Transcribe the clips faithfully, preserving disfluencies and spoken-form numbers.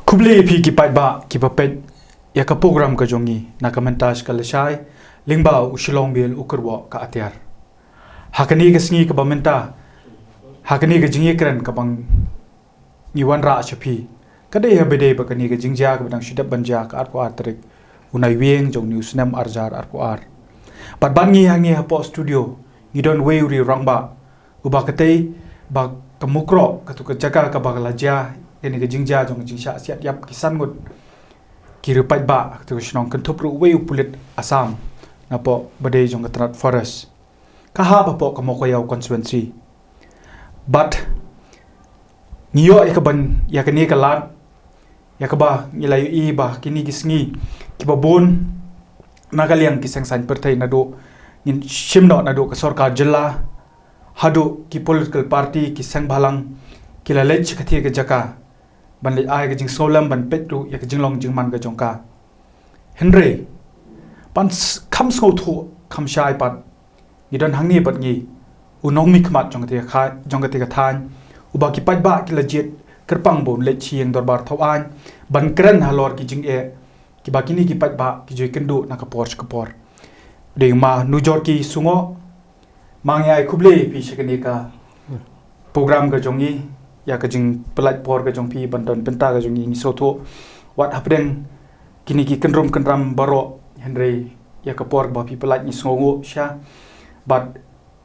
Khublei ïa phi ki paidbah kiba peit ïa ka program ka jong ngi na ka mynta sha ka lashai lyngba u Shillong Mail u kyrwoh ka atiar. Ha kane ka sngi kaba mynta, ha kane ka jingïakren kaba ngi wanrah sha phi, ka dei ha ba dei ba kane ka jingjia kaba dang shu dep ban jia ka arphew ar tarik u Naiwieng jong une u snem ar hajar arphew ar. Bad bad ngi hangne hapoh studio ngi don uwei u riew rangbah uba katei ba ka Mukroh, katu ka jaka kaba ka la jia kane ka jingjia jong ka jingshah siat ïap ki san ngut ki riew paidbah, katu ka shnong, kynthup ruh uwei u pulit Assam napoh ba dei jong ka tnat Forest, ka hap hapoh ka Mawkwayaw constituency. Bad ngi ïoh ïa ka ban, ïa kane ka lad, ïa kaba ngi la ïohi ba kine ki sngi kiba bun na ka liang ki seng saiñ pyrthei, naduh ngin shim noh naduh ka sorkar jylla haduh ki political party, ki seng bhalang, ki la leit sha katei ka jaka ban leit ai ka jingsngewlem, ban peit ruh ïa ka jinglong jingman ka jong ka. Hynrei ban s- kham sngewthuh kham shai pat, ngi don hangne bad ngi u nongmihkhmat jong katei ka kha- jong katei ka thaiñ, uba ki paidbah ki la jied kyrpang ba un leit sha ïing dorbar thawaiñ ban kren halor ki jingeh kiba kine ki paidbah ki ju ïakynduh na ka por sha ka por. Dei ma Nujorki Sungoh. Ma ngi ai khublei ïa phi sha kane ka program ka jong ngi, ïa ka jingpyllait por ka jong phi ban don bynta ka jong ngi. Ngi sngewthuh wat hapdeng kine ki kynrum kynram baroh, hynrei ïa ka por ba phi pyllait ngi sngewnguh sha. Bad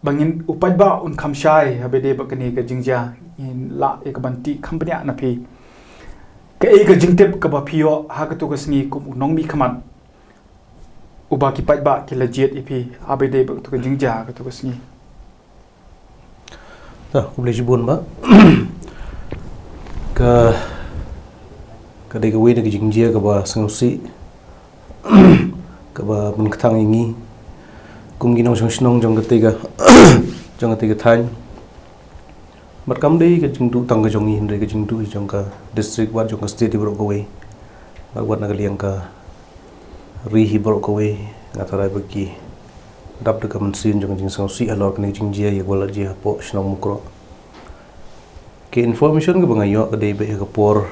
ba ngin, u paidbah un kham shai ha ba dei ba kane ka jingjia, ngin lah ïa ka ban tip kham bniah na phi kaei ka jingtip kaba phi ïoh ha katu ka sngi kum u nongmihkhmat uba ki paidbah ki la jied ïa phi ha ba dei ba katu ka jingjia katu ka sngi. Tah, khublei shibun ba ka, ka dei kawei na ka jingjia kaba sngewsih, kaba pynkthang ïa ngi kum ki nongshong shnong jong katei ka jong katei ka thaiñ. Bad kam dei ka jingduh tang ka jong ngi, hynrei ka jingduh jong ka district bad jong ka state hi baroh kawei. Bad wat na ka liang ka ri hi baroh kawei, nga tharai ba ki dap da ka mynsiem jong ka jingsngewsih halor kane ka jingjia ïa kaba la jia hapoh shnong Mukroh. Ka information kaba nga ïoh ka dei ba ïa ka por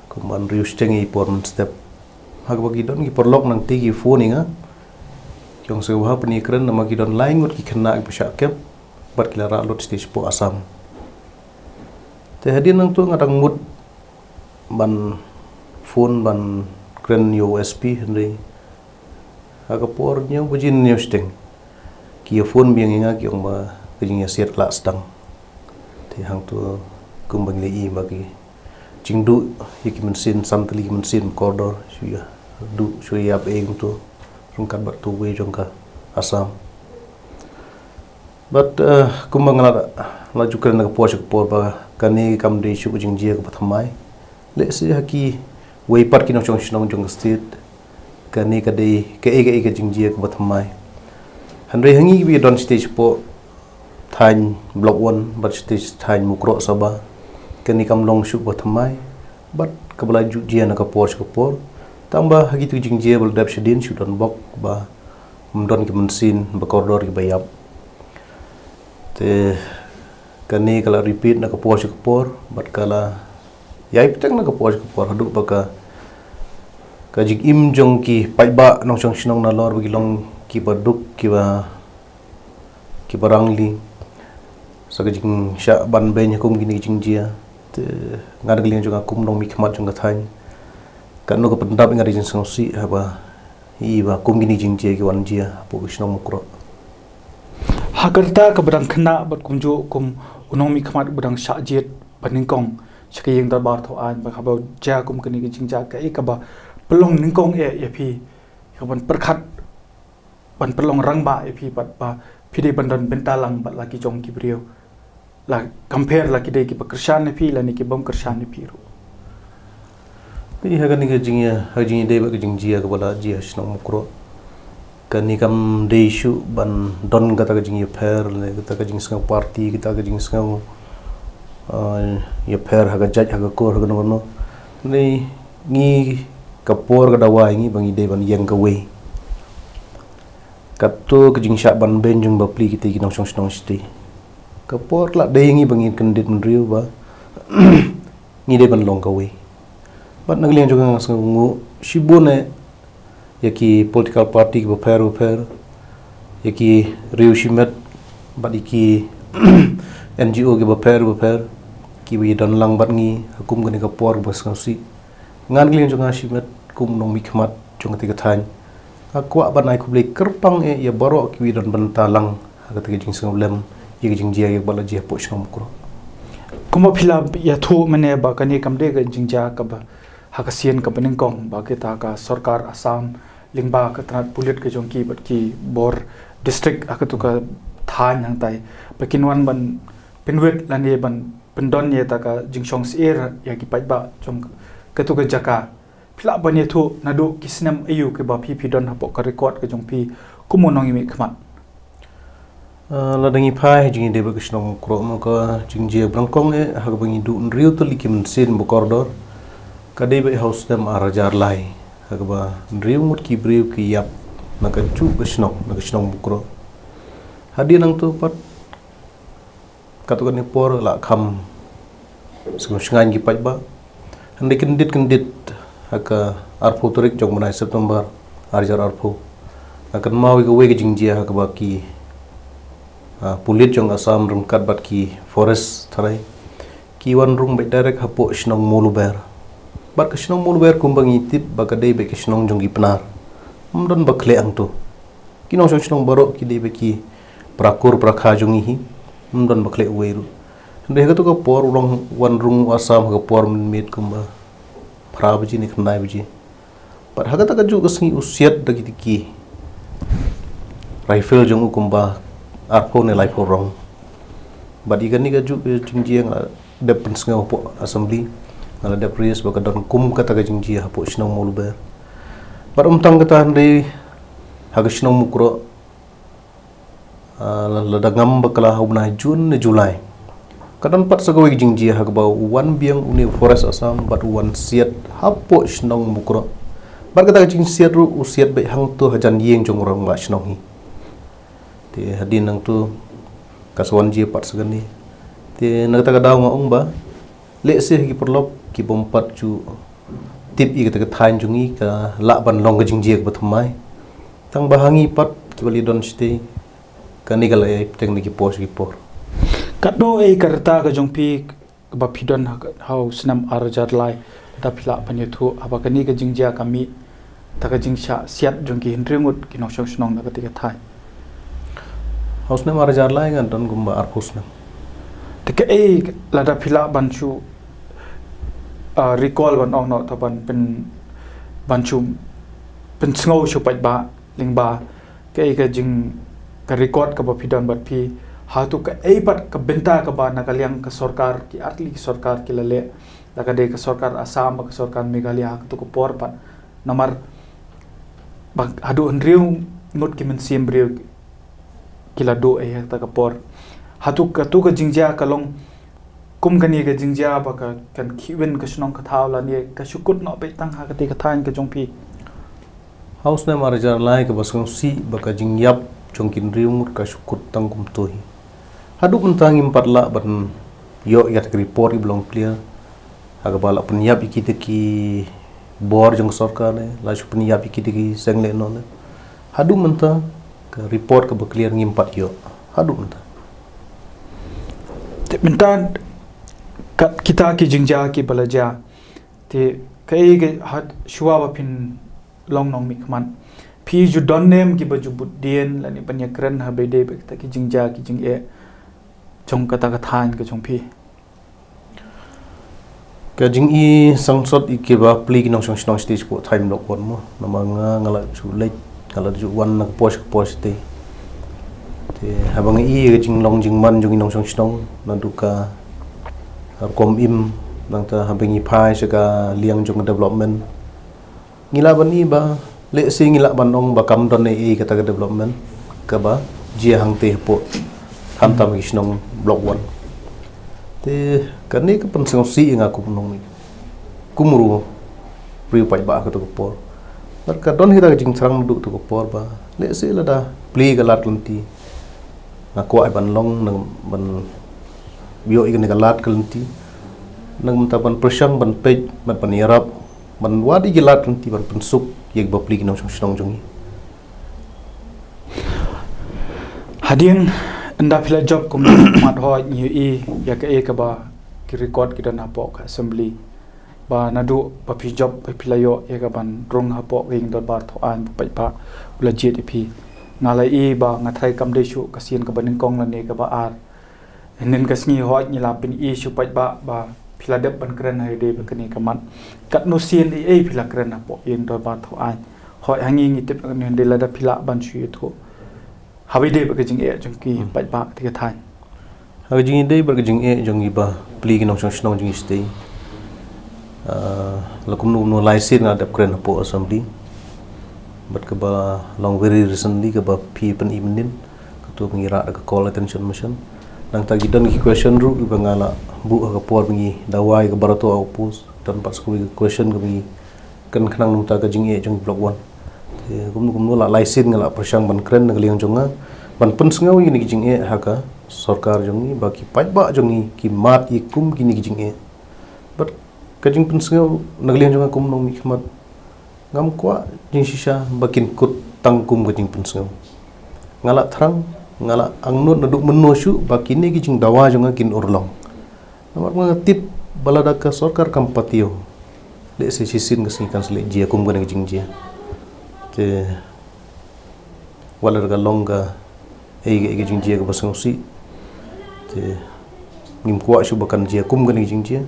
kumba hynriew shiteng ïa i por mynstep, ha kaba ki don ki paralok nangta ki phone ïa nga, ki ong sngewbha pynïakren namar ki don lai ngut ki khynnah kiba shah kep bad ki la rah lut sha state shapoh Assam. Te hadien nangta nga dang mut ban phone ban kren ïa u S P, hynrei ha ka por hynñiew baje hynñiew shiteng ki ïa phone biang ïa nga, ki ong ba ka jingïasiat ka la sdang. Te hangta kumba ngi la ïohi ba ki jingduh ïa ki mynsiem, san tylli ki mynsiem kordor shu ïa duh shu ïa ap ei kumta ryngkat bad utu uwei jong ka Assam. Bad kumba nga la, la ju kren na ka por sha ka por ba kane kam dei shuh ka jingjia kaba thymmai. Lehse ha kiwei pat ki nongshong shnong jong ka state kane ka dei kaei kaei ka jingjia kaba thymmai. Hynrei ha ngi kiba ïadon shatei shapoh thaiñ Block One bad shatei thaiñ Mukroh Sabha, kane kam long shuh ba thymmai bad kaba la ju jia na ka por sha ka por. Tangba ha kitu ki jingjia ba la dep shadien shu don bok ba ym don ki mynsiem ba kordor kiba ïap. Te kane ka la repeat na ka por sha ka por bad ka la ïai bteng na ka por sha ka por haduh ba ka, ka jingim jong ki paidbah nongshong shnong nalor ba ki long kiba duk, kiba, kiba rangli sa ka jingshah ban beiñ ha kum kine ki jingjia. Te nga da ka liang jong nga kum nongmihkhmat jong ka thaiñ, kano ka pyndap ïa nga da ka jingsngewsih haba ïohi ba kum kine ki jingjia ki wan jia hapoh ka shnong Mukroh. Ha ka rta kaba dang khynnah bad kumjuh kum u nongmihkhmat uba dang shah jied ba nyngkong sha ka ïing dorbar thawaiñ, ba haba jia kum kane ka jingjia kaei kaba pynlong nyngkong eh ïa phi, ïa ka ban pyrkhat ban pynlong rangbah ïa phi bad ba phi dei ban don bynta lang bad la ki jong ki briew, la compare la ki dei kiba kyrshan ïa phi lane ki bym kyrshan ïa phi ruh? Te ha kane ka jingïa, ha ka jingïadei bad ka jingjia kaba la jia ha shnong Mukroh, kane kam dei shuh ban don kata ka jingïapher lane kata ka jingsngew party, kata ka jingsngew, eh, ïapher ha ka jait, ha ka kur, ha kano kano. Lane ngi, ka por ka dawa ïa ngi ba ngi dei ban ïeng kawei. Kato ka jingshah ban beiñ jong bapli kitei ki nongshong shnong shatei, ka por ka la dei ïa ngi ba ngin kyndit bynriew ba ngi dei ban long kawei. Bad na ka liang jong nga nga sngew ngu shibun eh ïa ki political party kiba pher ba pher, ïa ki riew shimet bad ïa ki N G O kiba pher ba pher kiba ïadon lang bad ngi ha kum kane ka por ba sngewsih. Ngan ka liang jong nga shimet kum nongmihkhmat jong kata ka thaiñ, nga kwah ban ai khublei kyrpang eh ïa baroh kiba ïadon bynta lang ha kata ka jingsngewlem ïa ka jingjia ïa kaba la jia hapoh shnong Mukroh. Kumba phi la ïathuh mynne ba kane kam dei ka jingjia kaba ha ka sien kaba nyngkong ba kita ka sorkar Assam lyngba ka tnat pulit ka jong ki bad ki bor district ha katu ka thaiñ hangtai ba kin wan ban pynwit lane ban pyndon ïa kata ka jingshong syier ïa ki paidbah jong katu ka jaka. Phi lah ban ïathuh naduh ki snem aïu kiba phi phi don hapoh ka record ka jong phi kum u nongmihkhmat? Ah, lada ngi phai ha jingïadei bad ka shnong Mukroh, ma ka jingjia ba nyngkong eh ha kaba ngi duh hynriew tylli ki mynsiem ba kordor, ka dei beit ha u snem ar hajar lai ha kaba hynriew ngut ki briew ki ïap na kajuh ka shnong, na ka shnong Mukroh. Hadien nangto pat katto katne por la kham sngewshngaiñ ki paidbah. Hynrei kyndit kyndit ha ka arphew tarik jong u bnai September ar hajar arphew, nga kynmaw ïa kawei ka jingjia ha kaba ki, ah, pulit jong Assam ryngkat bad ki forest tharai ki wan rung beit direct hapoh shnong Mawluber. Bad ka shnong Mawluber kumba ngi tip ba ka dei beit ka shnong jong ki Pnar, ym don ba khleh hangto. Ki nongshong shnong baroh ki dei beit ki para kur para kha jong ngi hi, ym don ba khleh uwei ruh. Hynrei ha katu ka por u long wan rung u Assam ha ka por mynmiet kumba phra baje ne khyndai baje. Bad ha kata kajuh ka sngi u siat da kita ki rifle jong u kumba arphew ne laiphew rong. Bad ïa kane kajuh ka jingjia nga la dep pynsngew hapoh assembly, nga la dep raise ba ka don kum kata ka jingjia hapoh shnong Mawluber. Bad ym tang kata, hynrei ha ka shnong Mukroh, ah, la, lada ngam bakla ha u bnai June ne July, ka don pat sa kawei ka jingjia ha kaba u wan biang une u forest Assam bad u wan siat hapoh shnong Mukroh. Bad kata ka jingsiat ruh u siat beit hangto hajan ïing jong u rangbah shnong hi. Te hadien nangto ka sa wan jia pat sa kane. Te na kata ka daw nga ong ba lehse ha ki paralok ki bym pat ju tip ïa kata ka thaiñ jong ngi ka lah ban long ka jingjia kaba thymmai. Tang ba ha ngi pat kiba la don shatei, kane ka la ïai bteng na ki por sha ki por. Katno ei ka rta ka jong phi kaba phi don ha, ha u snem ar hajar lai, lada phi lah ban ïathuh, haba kane ka jingjia ka mih, kata ka jingshah siat jong ki hynriew ngut ki nongshong shnong na kata ka thaiñ? Ha u snem ar hajar lai nga don kumba arphew snem. Te kaei lada phi lah ban shu, ah, recall ban ong noh, to ban pyn, ban shu pynsngew sha u paidbah lyngba kaei ka jing, ka record kaba phi don bad phi, hato kaei pat ka bynta kaba na ka liang ka sorkar, ki artylli ki sorkar ki la leh, la ka dei ka sorkar Assam bad ka sorkar Meghalaya ha katu ka por pat, namar ba haduh hynriew ngut ki mynsiem briew ki la duh ei ha kata ka por. Hato katu ka jingjia ka long kum kane ka jingjia ba ka, kan khihwin ka shnong ka thaw lane ka shu kut noh beit tang ha kata ka thaiñ ka jong phi? Ha u snem ar hajar lai kaba sngewsih ba ka jingïap jong ki hynriew ngut ka shu kut tang kumto hi. Haduh mynta ngim pat lah ban ïoh ïa ka report iba long clear ha kaba la pynïap ïa kita ki bor jong ka sorkar ne la shu pynïap ïa kita ki seng lehnoh ne. Haduh mynta ka report kaba clear ngim pat ïoh haduh mynta. Te mynta kat kita ki jingjia kiba la jia, te kaei ka, ha shuwa ba phin long nongmihkhmat, phi ju don ne em kiba ju bud dien lane ban ïakren haba ïadei bad kita ki jingjia ki jingeh jong kata ka thaiñ ka jong phi? Ka jingïasangsot ïa kiba plie ki nongshong shnong shatei shapoh thaiñ Mawluber mo, namar nga, nga la ju leit, nga la ju wan na ka por sha ka por shatei. Te haba ngi ïohi ïa ka jinglong jingman jong ki nongshong shnong naduh ka rukom im, nangta haba ngi phai sha ka liang jong ka development, ngi lah ban ïohi ba lehse ngi lah ban ong ba kam don ei ei kata ka development kaba jia hangtei hapoh khamtam ki shnong Block One. Te kane ka pynsngewsih ïa nga kum u nongmihkhmat, kum u riew paidbah ha katu ka por. Bad ka don hi kata ka jingthrang naduh katu ka por ba lehse lada plie ka lad ka lynti, nga kwah ban long nang ban ïoh ïa kane ka lad ka lynti, nang mynta ban pyrshang ban peit bad ban ïarap ban wad ïa ki lad lynti ban pynsuk ïa ki bapli ki nongshong shnong jong ngi. Hadien ynda phi la jop kum u mat, hooid ngi ïohi ïa kaei kaba ki record ki don hapoh ka assembly, ba naduh ba phi jop ba phi la ïoh ïa ka ban rung hapoh ka ïing dorbar thaw aiñ, ba paidbah u la jied ïa phi. Nga la ïohi ba nga tharai kam dei shuh ka sien kaba nyngkong lane kaba ar. Hynnin ka sngi hooid ngi la pyni shuh paidbah ba phi la dep ban kren ha ïadei bad kane ka mat. Katno sien ei ei phi la kren hapoh ïing dorbar thaw aiñ? Hooid ha ngi ngi tip na kane hynrei lada phi lah ban shu ïathuh ha ïadei bad ka jingeh jong ki paidbah, kata ka thaiñ. Ha ka jingïadei bad ka jingeh jong ngi bapli ki nongshong shnong jong ngi shatei, ah, la kumno kumno lai sien nga dep kren hapoh assembly. Bad kaba long very recently kaba phi pyni mynnin, kato ba ngi rah da ka call attention motion. Nangta ki don ki question ruh kiba nga la buh ha ka por ba ngi dawa ïa ka baroh outpost, don pat sa kawei ka question kaba ngi kren khnang namar ka jingeh jong ki Block One. Te kumno kumno la lai sien nga la pyrshang ban kren na ka liang jong nga ban pynsngew ïa kine ki jingeh ha ka sorkar jong ngi, ba ki paidbah jong ngi ki mad ïa kum kine ki jingeh. Bad ka jingpynsngew na ka liang jong nga kum u nongmihkhmat, ngam kwah jingshisha ba kin kut tang kum ka jingpynsngew. Nga la thrang, nga la angnud naduh mynno shuh ba kine ki jingdawa jong nga kin urlong. Namar nga tip ba lada ka sorkar kam patiaw, lehse shisien ka sngi kan sa leit jia kum kane ka jingjia. Te wat la ka long kaei kaei ka jingjia kaba sngewsih, te ngim kwah shuh ba kan jia kum kane ka jingjia.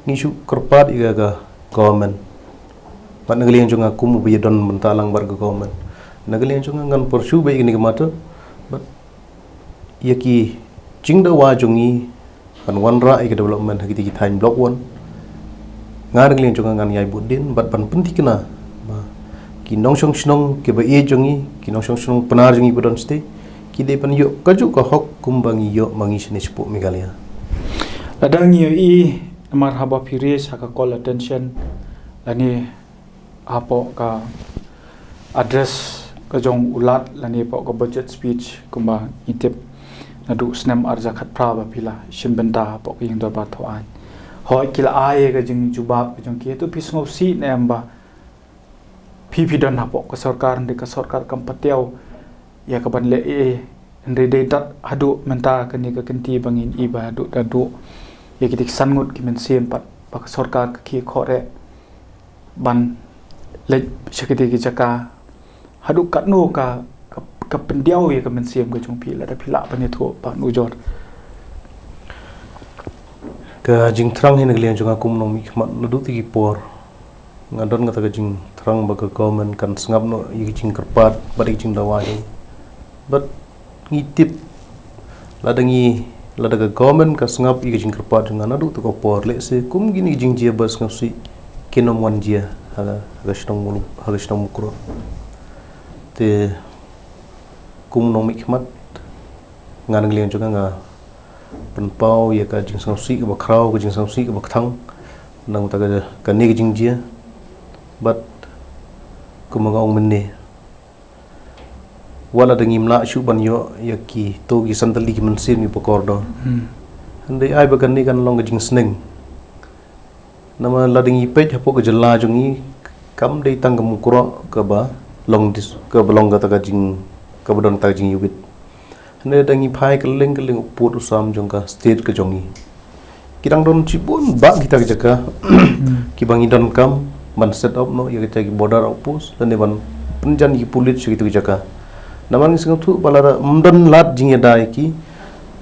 Ngi shu kyrpad ïa ka government. Bad na ka liang jong nga kum uba ïadon bynta lang bad ka government, na ka liang jong nga ngan pyrshah beit ïa kane ka matter. Bad ïa ki jingdawa jong ngi kan wanrah ïa ka development ha kita ki thaiñ Block One. Nga na ka liang jong nga ngan ïai bud dien bad ban pynthikna ba ki nongshong shnong kiba ïeit jong ngi, ki nongshong shnong Pnar jong ngi ba don shatei, ki dei ban ïoh kajuh ka hok kumba ngi ïoh ma ngi shane shapoh Meghalaya. Lada ngi ïohi namar haba phi raise ha ka call attention lane hapoh ka address ka jong u Lat lane hapoh ka budget speech kumba ngi tip naduh snem arhajar khatphra ba phi la shim bynta hapoh ka ïing dorbar thaw aiñ. Hooid ki la ai ka jingjubab ka jong ki, hato phi sngewsih ne em ba phi phi don hapoh ka sorkar, hynrei ka sorkar kam patiaw ïa ka ban leh ei ei, hynrei dei dat haduh mynta kane ka kynti ba ngin i ba haduh da duh ïa kita ki san ngut ki mynsiem pat ba ka sorkar ka khie khohreh ban leit sha kita ki jaka. Haduh katno ka, ka, ka pyndiaw ïa ka mynsiem ka jong phi lada phi lah ban ïathuh pat nujor? Ka jingthrang hi na ka liang jong nga kum u nongmihkhmat, naduh kita ki por nga don kata ka jingthrang ba ka government kan sngap noh ïa ki jingkyrpad bad ïa ki jingdawa jong ngi. Bad ngi tip lada ngi, lada ka government ka sngap ïa ka jingkyrpad jong nga naduh ta ka por, lehse kum kine ki jingjia ba sngewsih kin ym wan jia ha ka, ha ka shnong Mulu, ha ka shnong Mukroh. Te kum u nongmihkhmat, nga na ka liang jong nga nga pynpaw ïa ka jingsngewsih kaba khraw, ka jingsngewsih kaba kthang nangta ka, kane ka jingjia. Bad kumba nga ong mynne, wat lada ngim lah shuh ban ïoh ïa kito ki san tylli ki mynsiem kiba kordor, hynrei ai ba kane kan long ka jingsneng. Namar lada ngi peit hapoh ka jylla jong ngi, kam dei tang ka Mukroh kaba long dis-, kaba long kata ka jing, kaba don kata ka jingïawit. Hynrei lada ngi phai kylleng kylleng u pud u sam jong ka state ka jong ngi, ki dang don shibun bah kita ki jaka kiba ngi donkam ban set up noh ïa kita ki border outpost lane ban pynjan ïa ki pulit sha kita ki jaka. Namar ngi sngewthuh ba lada ym don lad jingïada ïa ki,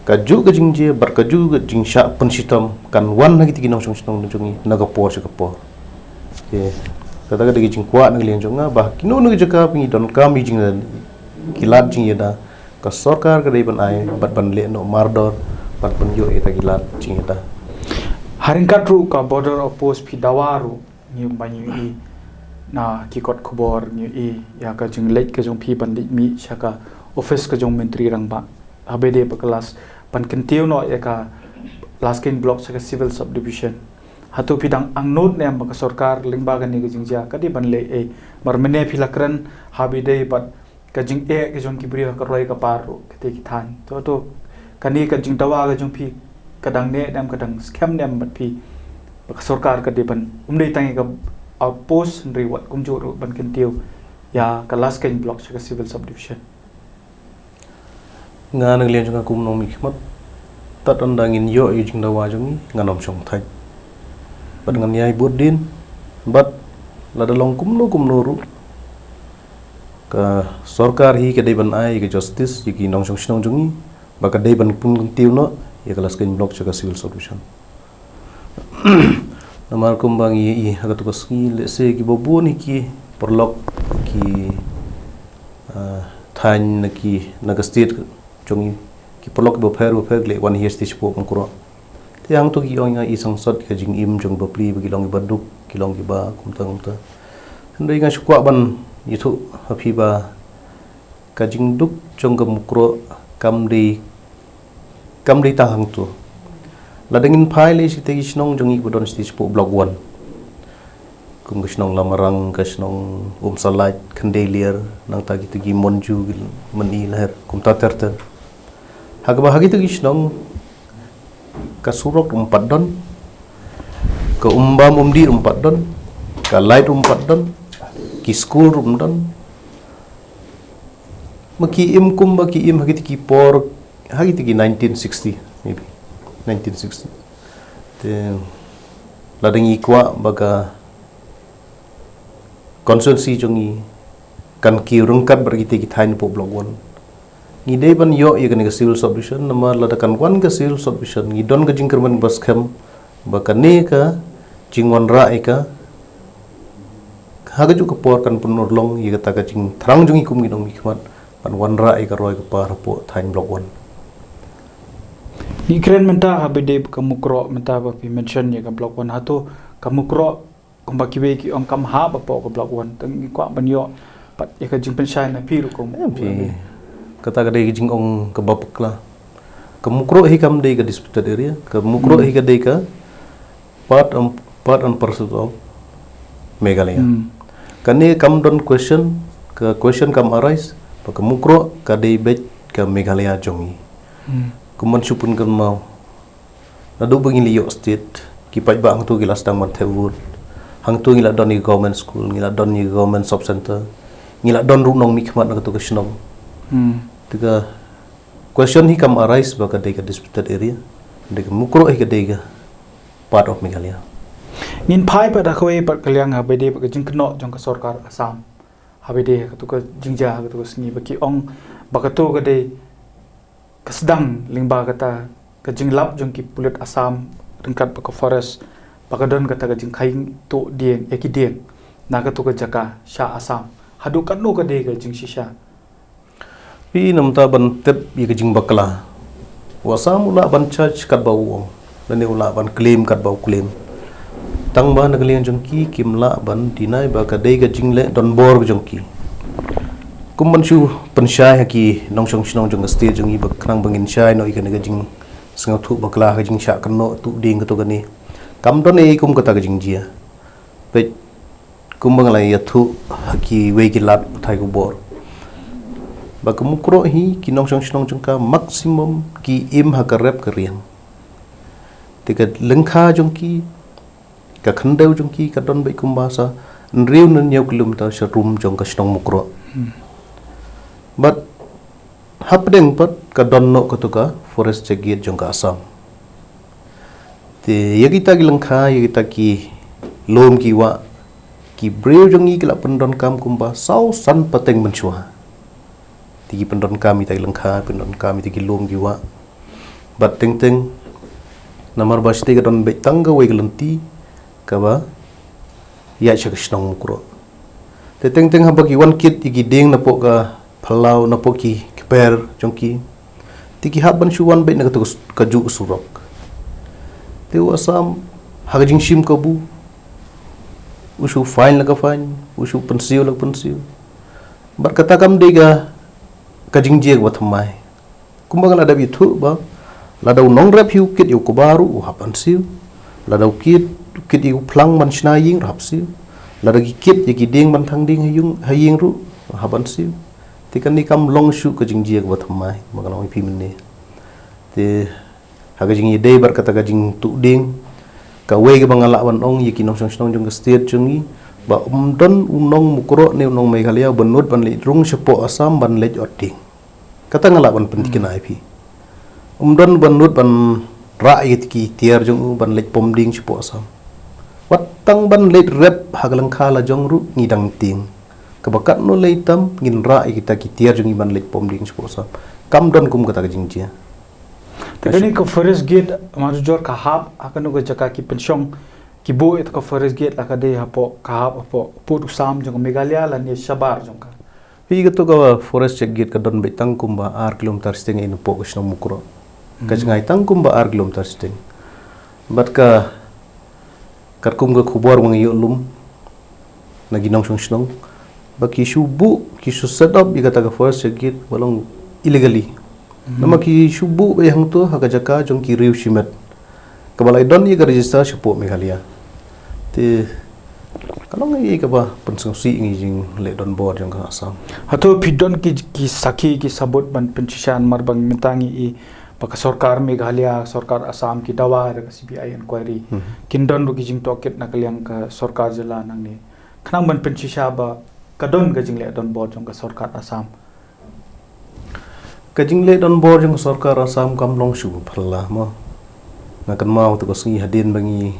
kajuh ka jingjia bad kajuh ka jingshah pynshitom kan wan na kita ki nongshong shnong jong ngi na ka por sha ka por. Te kata ka dei ka jingkwah na ka liang jong nga ba kino kino ki jaka ba ngi donkam ïa ki jing, ki lad jingïada, ka sorkar ka dei ban ai bad ban leh noh mardor bad ban ïoh ïa kita ki lad jingïada. Ha ryngkat ruh ka border outpost phi dawa ruh, ngi ba ngi ïohi na ki kot khubor, ngi ïohi ïa ka jingleit ka jong phi ban leit mih sha ka office ka jong Myntri Rangbah, haba ïadei bad ka Las, ban kyntiew noh ïa ka Laskeiñ Block sha ka Civil Subdivision. Hato phi dang angnud ne em ba ka sorkar lyngba kane ka jingjia ka dei ban leh ei? Namar mynne phi la kren haba ïadei bad ka jingeh ka jong ki briew ha ka roi ka par ruh, kita ki thaiñ. To, to, kane ka jingdawa ka jong phi ka dang neh ne em, ka dang skhem ne em bad phi ba ka sorkar ka dei ban, ym dei tang ïa ka, outpost, hynrei wat kumjuh ruh ban kyntiew ïa ka Laskeiñ Block sha ka Civil Subdivision. Nga na ka liang jong nga kum u nongmihkhmat, tad ynda ngin ïoh ïa ka jingdawa jong ngi, ngan ym shong thait. Bad ngan ïai bud dien, bad lada long kumno kumno ruh, ka sorkar hi ka dei ban ai ka justice ïa ki nongshong shnong jong ngi, bad ka dei ban pynkyntiew noh ïa ka Laskeiñ Block sha ka Civil Subdivision. Namar kumba ngi ïohi ha katu ka sngi, lehse kiba bun hi ki paralok, ki, ah, thaiñ na ki, na ka state jong ngi, ki paralok kiba pher ba pher ki leit wan hi sha Mukroh. Te hangto ki ong ïa i sangsot ka jingim jong bapli ba ki long kiba duk, ki long kiba kumta kumta. Hynrei nga shu kwah ban ïathuh ha phi ba ka jingduk jong ka Mukroh kam dei, kam dei tang hangto. Lada ngin phai lei sha kita ki shnong jong ngi ba don sha Block One, kum ka shnong Lamarang, ka shnong Umsalait, Khyndai Liar, nangta kita ki Monju, ki Mani Laher, kumta ter ter. Ha kaba ha kita ki shnong ka surok ruh ym pat don, ka umbam umdih ruh ym pat don, ka light ruh ym pat don, ki skul ruh ym don. Ma ki im kumba ki im ha kita ki por, ha kita ki nineteen sixty, maybe nineteen sixty. Te lada ngi kwah ba ka constituency jong ngi kan kiew ryngkat bad kita ki thaiñ hapoh Block One, ngi dei ban ïoh ïa kane ka Civil Subdivision. Namar lada kan wan ka Civil Subdivision, ngi don ka jingkyrmen ba skhem ba kane ka jingwanrah ïa ka, ha kajuh ka por kan pynurlong ïa kata ka jingthrang jong ngi kum ki nongmihkhmat ban wanrah ïa ka roi ka par hapoh thaiñ Block One. Ngi kren mynta haba dei ka Mukroh, mynta ba phi mention ïa ka Block One, hato ka Mukroh kumba kiwei ki ong kam hap hapoh ka Block One, te ngi kwah ban ïoh pat ïa ka jingpynshai na phi ruh kum, em, phi, kata ka dei ka jingong kaba bakla. Ka Mukroh hi kam dei ka disputed area, ka Mukroh hi ka dei ka part and, part and parcel of Meghalaya. Kane kam don question, ka question kam arise ba ka Mukroh ka dei beit ka Meghalaya jong ngi. Kumban shu pynkynmaw, naduh ba ngi la ïoh state, ki paidbah hangto ki la sdang ban thep vote. Hangto ngi la don ïa ka government school, ngi la don ïa ka government sub center, ngi la don ruh nongmihkhmat na kato ka shnong. Te ka question hi kam arise ba ka dei ka disputed area, dei ka Mukroh hi ka dei ka part of Meghalaya. Ngin phai pat ha kawei pat ka liang, haba dei pat ka jingkynnoh jong ka sorkar Assam, haba dei ha kato ka jingjia ha kato ka sngi ba ki ong ba kato ka dei ka sdang lyngba kata ka jinglap jong ki pulit Assam ryngkat bad ka forest, ba ka don kata ka jingkhang tuh dieng, ïa ki dieng na kato ka jaka sha Assam. Haduh katno ka dei ka jingshisha? Phi, namar ban tip ïa ka jingbakla, u Assam u lah ban charge katba u ong, lane u lah ban claim katba u claim. Tangba na ka liang jong ki, kim lah ban deny ba ka dei ka jingleh donbor jong ki. Kumban shu pynshai ha ki nongshong shnong jong ka state jong ngi ba khnang ba ngin shai noh ïa kane ka jingsngewthuh bakla, ka jingshah kynnoh tuh dieng kato kane. Kam don ei kum kata ka jingjia. Peit, kumba nga la ïathuh ha kiwei ki lad pathai khubor, ba ka Mukroh hi ki nongshong shnong jong ka maximum ki im ha ka rep ka riang. Te ka lyngkha jong ki, ka khyndew jong ki ka don beit kumba sa hynriew ne hynñiew kilometer sharum jong ka shnong Mukroh. Bad hapdeng pat ka don noh kato ka forest check gate jong ka Assam. Te ïa kita ki lyngkha, ïa kita ki lum ki wah, ki briew jong ngi ki la pyndonkam kumba saw san pateng mynshuwa. Te ki pyndonkam ïa kita ki lyngkha, pyndonkam ïa kita ki lum ki wah. Bad teng teng, namar ba shatei ka don beit tang kawei ka lynti kaba ïaid sha ka shnong Mukroh. Te teng teng haba ki wan kit ïa ki dieng napoh ka phyllaw, napoh ki kper jong ki, te ki hap ban shu wan beit na kato ka s-, kajuh ka surok. Te u Assam ha ka jingshim kabu, u shu fine la ka fine, u shu pynsiew la ka pynsiew. Bad kata kam dei ka, ka jingjia kaba thymmai. Kumba nga la dep ïathuh ba lada u nongrep hi u kit ïa u kba ruh u hap ban siew. Lada u kit, u kit ïa u phlang ban shna ïing ruh hap siew. Lada ki kit ïa ki dieng ban thang dieng ha ïing, ha ïing ruh hap ban siew. Te kane kam long shuh ka jingjia kaba thymmai, ba nga la ong ïa phi mynne. Te ha ka jingïadei bad kata ka jingtuh dieng, kawei kaba nga lah ban ong ïa ki nongshong shnong jong ka state jong ngi, Ba um don u nong Mukroh ne u nong Meghalaya ba nud ban leit rung shapoh Assam ban leit ot dieng. Kata nga lah ban pyntikna ïa phi. Um don ba nud ban rah ïa ki tiar jong u ban leit pom dieng shapoh Assam. Wat tang ban leit rep ha ka lyngkha la jong ruh ngi dang tieng. Kaba katno lei tam ngin rah ïa kita ki tiar jong ngi ban leit pom dieng shapoh Assam. Kam don kum kata ka jingjia. Te kane ka forest gate, ma jujor ka hap ha kano ka jaka ki pynshong, ki buh ïa ka forest gate la ka dei hapoh, ka hap hapoh pud u Assam jong ka Meghalaya lane shabar jong ka. Phi, kato ka forest check gate ka don beit tang kumba ar kilometer shiteng ïa napoh ka shnong Mukroh. Ka jngai tang kumba ar kilometer shiteng. Bad ka katkum ka khubor ba nga ïoh lum na ki nongshong shnong ba ki shu buh, ki shu set up ïa kata ka forest check gate ba long illegally. Namar ki shu buh ba ïa hangto ha ka jaka jong ki riew shimet. Kaba la don ïa ka register shapoh Meghalaya. Te ka long ïa kaba pynsngewsih ngi jingleh donbor jong ka Assam. Hato phi don ki, ki sakhi, ki sabut ban pynshisha, namar ba ngi mynta ngi i ba ka sorkar Meghalaya, sorkar Assam ki dawa da ka C B I inquiry. Kin don ruh ki jingtohkit na ka liang ka sorkar jylla nangne khnang ban pynshisha ba ka don ka jingleh donbor jong ka sorkar Assam. Ka jingleh donbor jong ka sorkar Assam kam long shuh phylla mo. Nga kynmaw tu ka sngi hadien ba ngi,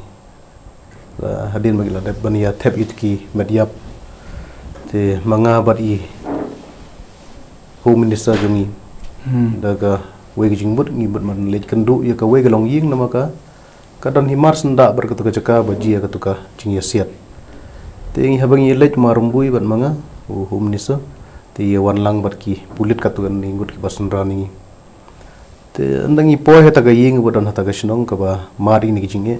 la, hadien ba ngi la dep ban ïa thep ïa ki met ïap. Te ma nga bad i Home Minister jong ngi, da ka wei ka jingmut ngi mut ban leit kynduh ïa ka wei ka longïing namar ka ka don hi mar syndah bad katu ka jaka ba jia katu ka jingïasiat. Te ngi haba ngi leit ma Rymbui bad ma nga u Home Minister, te ïa wan lang bad ki pulit katu ka ngi ngut kiba synran ïa ngi. Te ynda ngi poi hata ka ïing ba don hata ka shnong kaba mad ïa ngi ki jingeh.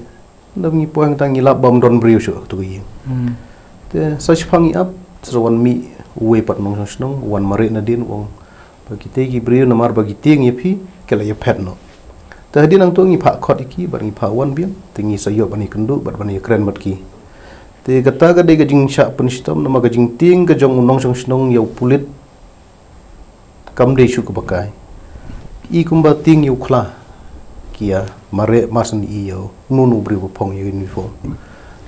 Ynda ngi poi hangta ngi lap bam don briew shuh katu ka ïing. Te sa shiphang ngi ap, sa wan mih uwei pat nongshong shnong, wan mareh nadien u ong ba kitei ki briew namar ba ki tieng ïa phi ki la ïa phet noh. Te hadien nangto ngi phah khot ïa ki bad ngi phah wan biang, te ngi sa ïoh ban ïa kynduh bad ban ïa kren bad ki. Te kata ka dei ka jingshah pynshitom namar ka jingtieng ka jong u nongshong shnong ïa u pulit kam dei shuh kaba kai. I kumba tieng ïa u khla ki ïa mareh mar shen i ïa u nunu briew ba phong ïa uniform.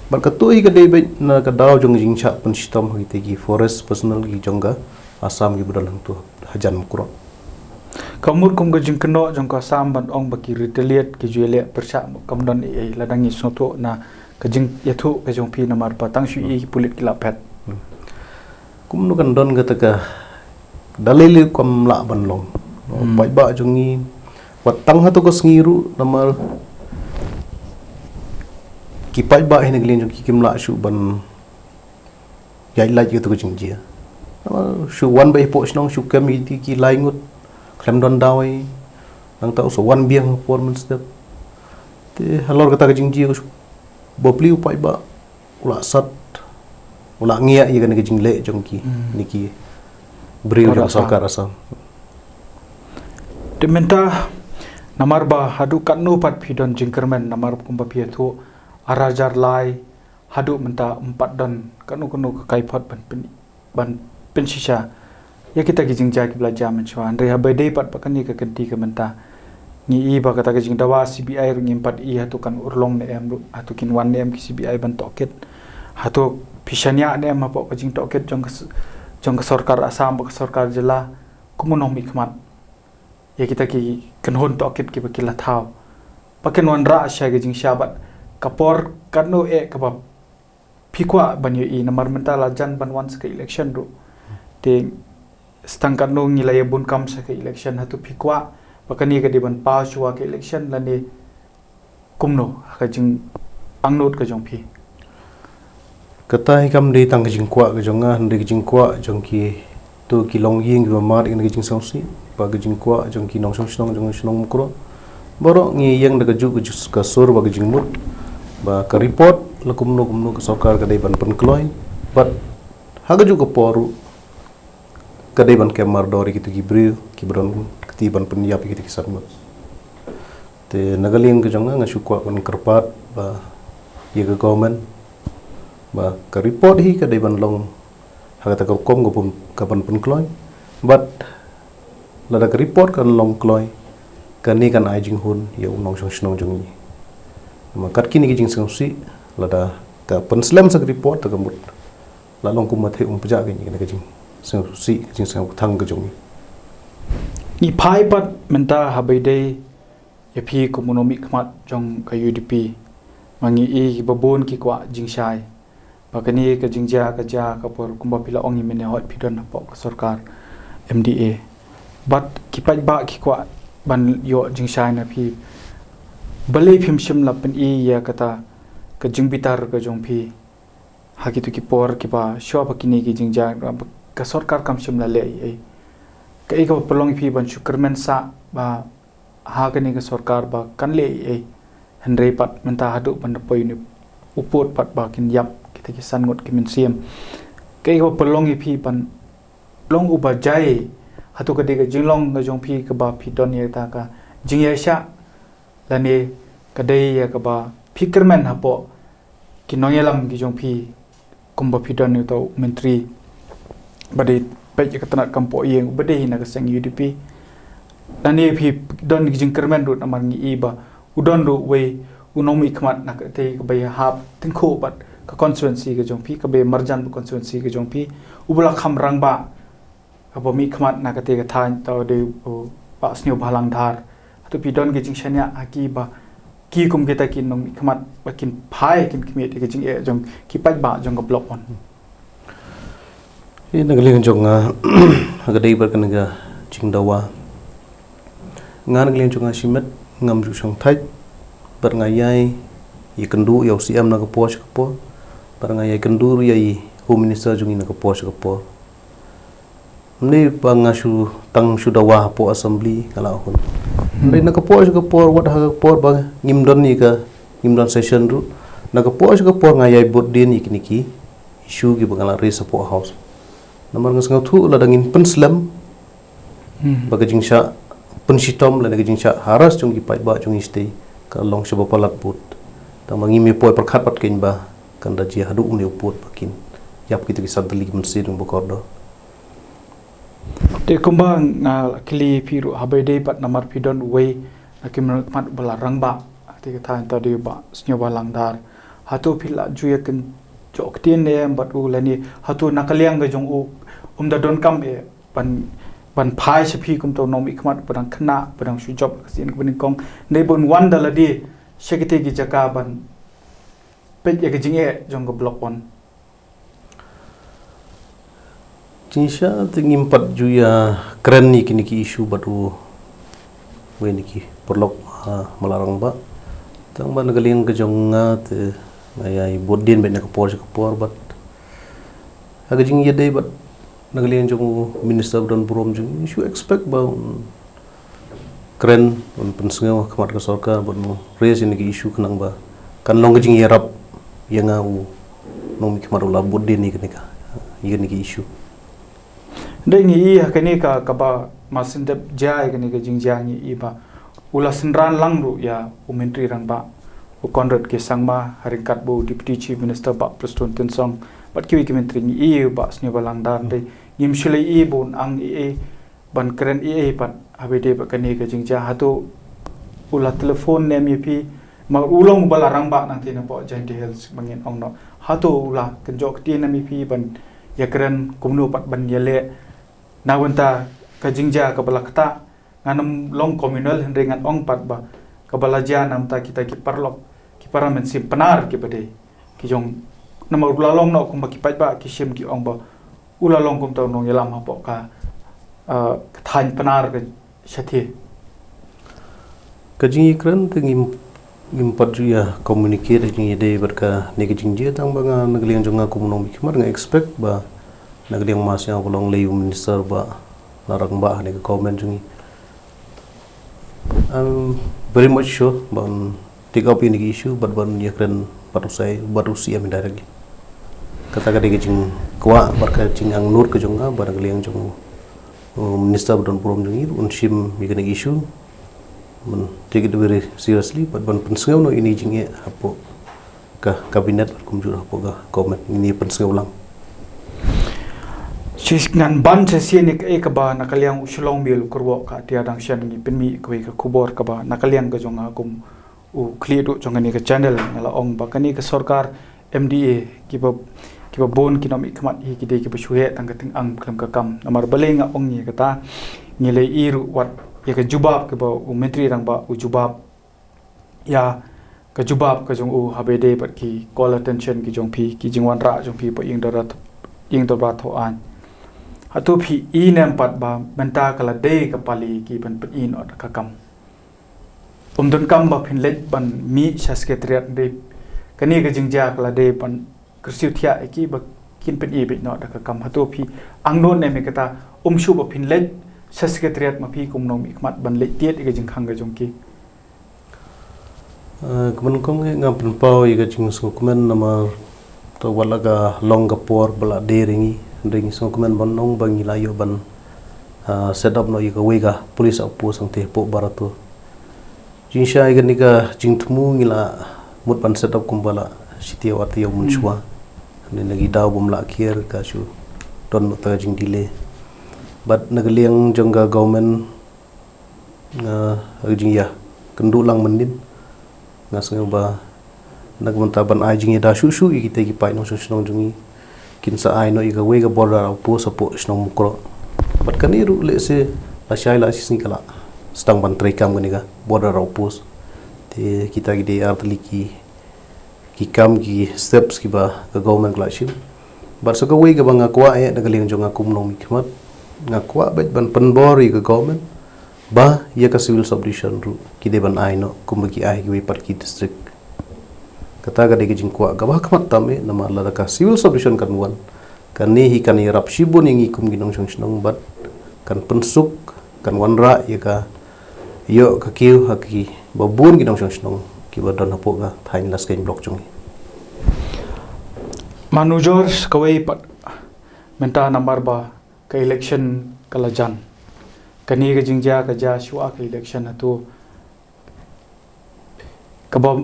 Bad kato hi ka dei beit na ka daw jong ka jingshah pynshitom ha kitei ki forest personnel ki jong ka Assam kiba don hangto hajan Mukroh. Ka mut kum ka jingkynnoh jong ka Assam ban ong ba ki retaliate, ki ju ïaleh pyrshah, kam don ei ei lada ngi sngewthuh na ka jingïathuh ka jong phi namar ba tang shu i ki pulit ki la phet. Kumno kan don kata ka dalil kam lah ban long. Paidbah jong ngi wat tang hato ka sngi ruh namar ki paidbah hi na ka liang jong ki kim lah shuh ban ïaid lait ïa katu ka jingjia. Namar shu wan beit hapoh shnong shu kem ïa ki lai ngut khlem don dawai. Nangta u sa wan biang ha por mynstep. Te halor kata ka jingjia u shu bapli u paidbah u la sat, u la ngiah ïa kane ka jingleh jong ki, ne ki briew jong ka sorkar Assam. Te mynta namar ba haduh katno pat phi don jingkyrmen namar kumba phi ïathuh ar hajar lai haduh mynta ym pat don kano kano ka kaiphod ban pyn, ban pynshisha ïa kita ki jingjia kiba la jia mynshuwa. Hynrei haba dei pat ba kane ka kynti ka mynta ngi i ba kata ka jingdawa C B I ruh ngim pat i hato kan urlong ne em ruh, hato kin wan ne em ki C B I ban tohkit, hato phi shaniah ne em hapoh ka jingtohkit jong ka s-, jong ka sorkar Assam bad ka sorkar jylla. Kumno nongmihkhmat ïa kita ki kynhun tohkit kiba ki la thaw ba kin wanrah sha ka jingshisha bad ka por katno eh kaba phi kwah ban ïohi namar mynta la jan ban wan sa ka election ruh. Te stang katno ngi la ïa bun kam sa ka election, hato phi kwah ba kane ka dei ban paw shuwa ka election lane kumno ha ka jingangnud ka jong phi? Kata hi kam dei tang ka jingkwah ka jong nga, hynrei ka jingkwah jong kito ki longïing kiba mad ïa kane ka jingsngewsih, bad ka jingkwah jong ki nongshong shnong jong shnong Mukroh. Baroh ngi ïeng da kajuh ka ju-, ka sur bad ka jingmut ba ka report la kumno kumno ka sorkar ka dei ban pynkloi bad ha kajuh ka por ruh ka dei ban kem mardor ïa kito ki briew kiba don kti ban pynïap ïa kito ki san ngut. Te na ka liang ka jong nga nga shu kwah ban kyrpad ba ïa ka government ba ka report hi ka dei ban long ha kata ka rukom ka pyn, ka ban pynkloi. Bad lada ka report kan long kloi, kane kan ai jinghun ïa u nongshong shnong jong ngi. Namar kat kine ki jingsngewsih lada ka pynslem sa ka report, ta ka mut Long kumba thei um pjah ka ngi ka jing sngewsih ka jing sngewthang ka jong ngi. Ngi phai pat mynta ha ba ïadei ïa phi kum u nongmihkhmat jong ka U D P. Ma ngi i ba bun ki kwah jingshai ba kane ka jingjia ka jia ka por kumba phi la ong i mynne hoi phi don hapoh ka sorkar M D A. Bad ki paidbah ki kwah ban ïoh jingshai na phi. Balei phim shym la pyni ïa kata ka jingbitar ka jong phi ha kito ki por kiba shuwa ba kine ki jingjia ka sorkar kam shym la leh ei ei. Kaei kaba pynlong ïa phi ban shu kyrmen sah ba ha kane ka sorkar ba kan leh ei ei. Hynrei pat mynta haduh ban da poi une u pud pat ba kin ïap kita ki san ngut ki mynsiem. Kaei kaba pynlong ïa phi ban long uba jai? Hato ka dei ka jinglong ka jong phi kaba phi don ïa kata ka jingïaishah, lane ka dei ïa kaba phi kyrmen hapoh ki nongïalam ki jong phi kumba phi don ïa uta u myntri ba dei peit ïa ka tnat kam poh ïing uba dei hi na ka seng U D P? Lane phi don ki jingkyrmen ruh namar ngi i ba u don ruh uwei u nongmihkhmat na katei kaba ïahap tyngkhuh bad ka constituency ka jong phi, kaba ïa marjan bad constituency ka jong phi, uba la kham rangbah kaba mihkhmat na katei ka thaiñ, uta u dei u Bah Sniawbhalang Dhar. Hato phi don ka jingshaniah ha ki ba ki kum kita ki nongmihkhmat ba kin phai kin khmih ïa ka jingeh jong ki paidbah jong ka Block One? Ïa na ka liang jong nga ha ka dei bad kane ka jingdawa, nga na ka liang jong nga shimet ngam ju shongthait bad nga ïai ïakynduh ïa u C M na ka por sha ka por bad nga ïai kynduh ruh ïa i Home Minister jong ngi na ka por sha ka por. Ym dei ba nga shu tang shu dawa hapoh assembly nga la hun. Ym dei na ka por sha ka por, wat ha ka por ba ngim don ïa ka, ngim don session ruh, na ka por sha ka por nga ïai bud dien ïa kine ki issue kiba nga la raise hapoh House. Namar nga sngewthuh lada ngin pynslem ba ka jingshah pynshitom lane ka jingshah harass jong ki paidbah jong ngi shatei ka long shaba palat bud. Tangba ngim ïa poi pyrkhat pat kein ba kan da jia haduh une u pud ba kin ïap kito ki san tylli ki mynsiem ba kordor. Te kumba nga la kylli phi ruh, haba ïadei pat namar phi don uwei na ki nongmihkhmat uba la rangbah, te ka thaiñ uta u dei u Bah Sniawbhalang Dhar. Hato phi la ju ïakynjoh ktien ne em bad u lane hato na ka liang ka jong u um da donkam eh ban, ban phai sha phi kum uta u nongmihkhmat uba dang khynnah, uba dang shu jop ka sien kaba nyngkong, ne ban wan da lade sha kitei ki jaka ban peit ïa ka jingeh jong ka Block One? Jingshisha te ngim pat ju ïakren ïa kine ki issue bad uwei na ki paralok, ah, ba la rangbah. Tangba na ka liang ka jong nga te nga ïai bud dien beit na ka por sha ka por bad ha ka jingïadei bad na ka liang jong u Minister ba don burom jong ngi, shu expect ba un kren, un pynsngew ha khmat ka sorkar bad un raise ïa kine ki issue khnang ba kan long ka jingïarap ïa nga u nongmihkhmat uba la bud dien ïa kane ka, ïa kine ki issue. Dei ngi i ha kane ka, kaba marsien dep jia ïa kane ka jingjia ngi i ba u la synran lang ruh ïa u Myntri Rangbah u Conrad K Sangma, ha ryngkat bad u Deputy Chief Minister Bah Prestone Tynsong bad kiwei ki myntri. Ngi i u Bah Sniawbhalang Dhar, dei ngim shu lei i ba un ang ei ei ban kren ei ei pat haba ïadei bad kane ka jingjia. Hato u la telephone ne em ïa phi? Ma u long uba la rangbah nangta napoh Jaintia Hills ba ngin ong noh. Hato u la kynjoh ktien ne em ïa phi ban ïakren kumno pat ban ïaleh na ka bynta ka jingjia kaba la ktah? Ngan ym long communal hynrei ngan ong pat ba kaba la jia na ka bynta kita ki paralok, ki para mynsiem Pnar kiba dei ki jong, namar u la long noh kumba ki paidbah ki shim ki ong ba u la long kum uta u nongïalam hapoh ka, ah, ka thaiñ Pnar ka shathie. Ka jingïakren te ngim, ngim pat ju ïa communicate ha ka jingïadei bad kane ka jingjia, tangba nga na ka liang jong nga kum u nongmihkhmat nga expect ba na ka liang ma sha ba long lei u minister ba la rangbah ha kane ka government jong ngi. I'm very much sure ban take up ïa kine ki issue bad ban ïakren bad u C M, bad u C M indirectly. Kata ka dei ka jingkwah bad ka jingangnud ka jong nga ba na ka liang jong u, u minister ba don burom jong ngi un shim ïa kine ki issue, ban take it very seriously bad ban pynsngew noh ïa kine ki jingeh hapoh ka cabinet bad kumjuh hapoh ka government, ngin ïa pynsngew lang. Shi ngan ban shisien ïa kaei kaba na ka liang u Shillong Mail u kyrwoh ka Tia Dangshan, ngi pynmih kawei ka khubor kaba na ka liang ka jong nga kum u khlieh duh jong kane ka channel. Nga la ong ba kane ka sorkar M D A kiba, kiba bun ki nongmihkhmat hi ki dei kiba shu heh tang ka tyngkhuh khlem ka kam. Namar balei nga ong ïa kata, ngi la ïohi ruh wat ïa ka jubab kaba u Myntri Rangbah u jubab ïa ka jubab ka jong u haba ïadei bad ki call attention ki jong phi, ki jingwanrah jong phi hapoh ïing dorbar, ïing dorbar thaw aiñ. Hato phi i ne em pat ba mynta ka la dei ka pali ki ban pyni noh da ka kam? Ym donkam ba phin leit ban mih sha Secretariat, dei kane ka jingjia ka la dei ban kyrsiew thiah ïa ki ba kin pyni beit noh da ka kam. Hato phi angnud ne em ïa kata, ym shuh ba phin leit sha Secretariat ma phi kum u nongmihkhmat ban leit tied ïa ka jingkhang ka jong ki? Eh, ka man kong nga pynpaw ïa ka jingsngewkmen namar to wat la ka long ka por ba la dei ring ngi, ring ngi sngewkmen ban ong ba ngi la ïoh ban, ah, set up noh ïa kawei ka police outpost hangtei hapoh Barato. Jingshisha ïa kane ka jingthmu ngi la mut ban set up kumba la shi taïew ar taïew mynshuwa. Hynrei na ki daw bym lah kiar ka shu don noh ta ka jingdelay. Bad na ka liang jong ka government, nga, ha ka jingïakynduh lang mynnin, nga sngew ba na ka bynta ban ai jingïada shuh shuh ïa kita ki paid nongshong shnong jong ngi, kin sa ai noh ïa kawei ka border outpost hapoh shnong Mukroh. Bad kane ruh lehse lashai la shi sngi ka la sdang ban treikam kane ka border outpost. Te kita ki dei ar tylli ki, ki kam, ki steps kiba ka government ka la shim. Bad sa kawei kaba nga kwah eh na ka liang jong nga kum u nongmihkhmat, nga kwah beit ban pynbor ïa ka government ba ïa ka civil subdivision ruh ki dei ban ai noh kumba ki ai ha kiwei pat ki district. Kata ka dei ka jingkwah kaba ha khmat tam eh, namar lada ka civil subdivision kan wan, kane hi kan ïarap shibun ïa ngi kum ki nongshong shnong bad kan pynsuk, kan wanrah ïa ka ïoh ka kiew ha kiba bun ki nongshong shnong kiba don hapoh ka thaiñ Laskeiñ Block jong ngi. Mano George, kawei pat mynta namar ba ka election ka la jan. Kane ka jingjia ka jia shuwa ka election, hato kaba